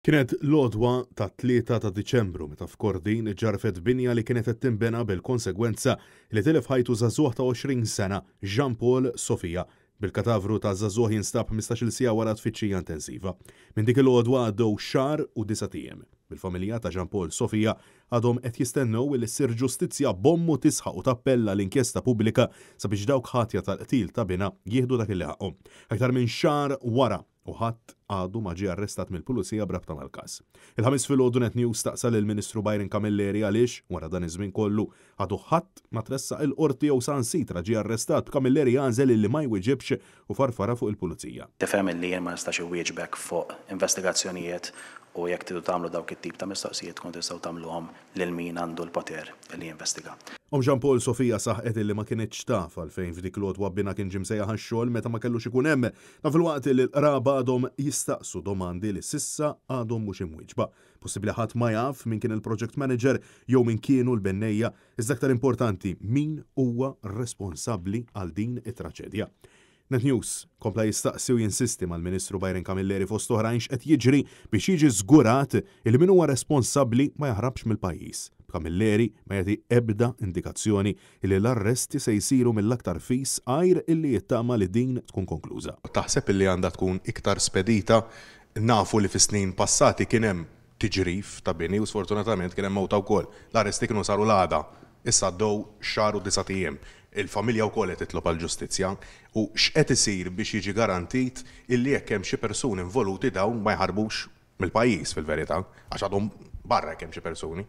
Kienet l-għodwa tat-Tlieta ta' Diċembru meta f'Kordin ġarfet binja li kienet qed tinbena bil-konsegwenza li tilef ħajtu żagħżugħ ta' 20 sena, Jean Paul Sofia, bil-katavru taż-żagħżugħ jinstab 15-il siegħa wara tfittxija intensiva. Minn dik il-għodwa għaddew xahar u disat ijiem, bil-familja ta' Jean Paul Sofia għadhom qed jistennew li ssir ġustizzja b'ommu tisħaq u tappella għal inkjesta pubblika sabiex dawk ħatja tal-qtil ta' binha jieħdu dak li ħaqqhom. Aktar minn xahar wara, u ħadd għadu ma ġie arrestat mill-Pulizija b'rabta mal-każ. Il-Ħamis filgħodu Net News staqsa lill-Ministru Byron Camilleri għaliex, wara dan iż-żmien kollu, għadu ħadd ma tressaq il-Qorti jew saħansitra ġie arrestat, b'Camilleri jagħżel illi ma jwiġibx u farfarha fuq il-Pulizija. Tifhem illi jien ma nistax iwieġbek fuq investigazzjonijiet u jekk tridu tagħmlu dawk it-tip ta' mistoqsijiet tkunu tistgħu tagħmluhom lil min għandu l-poter li jinvestiga. Omm Jean Paul Sofia saħqet illi ma kinitx taf għalfejn f'dik l-għodwa binha kien ġie msejjaħ għax-xogħol meta ma kellux ikun hemm. Dan filwaqt li l-qraba għadhom jistaqsu domandi li s'issa għadhom mhux imwieġba. Possibbli ħadd ma jaf min kien il-project manager jew min kienu l-bennejja, iżda aktar importanti min huwa responsabbli għal din it-traċedja. Net News kompla jistaqsi u jinsisti mal-Ministru Byron Camilleri fost oħrajn x'qed jiġri biex jiġi żgurat illi min huwa responsabbli ma jaħrabx mill-pajjiż, b'Camilleri ma jagħti ebda indikazzjoni illi l-arresti se jsiru mill-aktar fis għajr illi jittama li din tkun konkluża. Taħseb illi għandha tkun iktar spedita? Nafu li fis-snin passati kien hemm tiġrif ta' bini u sfortunatament kien hemm mewta wkoll. L-arresti kienu saru l-għada. Issa għaddew xahar u disat ijiem. Il-familja wkoll qed titlob għall-ġustizzja. U x'qed isir biex jiġi garantit illi jekk hemm xi persuni involuti dawn ma jħarbux mill-pajjiż fil-verità, għax għadhom barra jekk hemm xi persuni.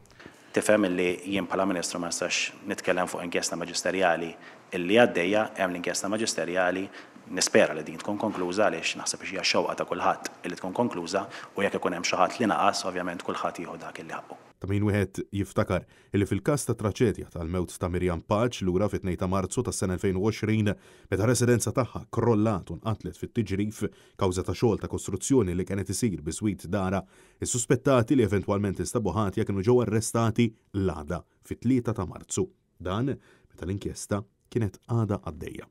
Tifhem illi jien bħala Ministru ma nistax nitkellem fuq inkjesta maġisterjali illi għaddejja, hemm l-inkjesta maġisterjali, nispera li din tkun konkluża għaliex naħseb hija xewqa ta' kulħadd illi tkun konkluża u jekk ikun hemm xi ħadd li naqas ovvjament kulħadd jieħu dak illi ħaqqu. Ta' min wieħed jiftakar illi fil-każ tat-traċedja tal-mewt ta' Miriam Pace lura fit-2 ta' Marzu tas-sena 2020 meta r-residenza tagħha krollat u nqatlet fit-tiġrif kawża ta' xogħol ta' kostruzzjoni li kien qed isir biswit darha, is-suspettati li eventwalment instabu ħatja kienu ġew arrestati l-għada, fit-3 ta' Marzu. Dan meta l-inkjesta kienet għadha għaddejja.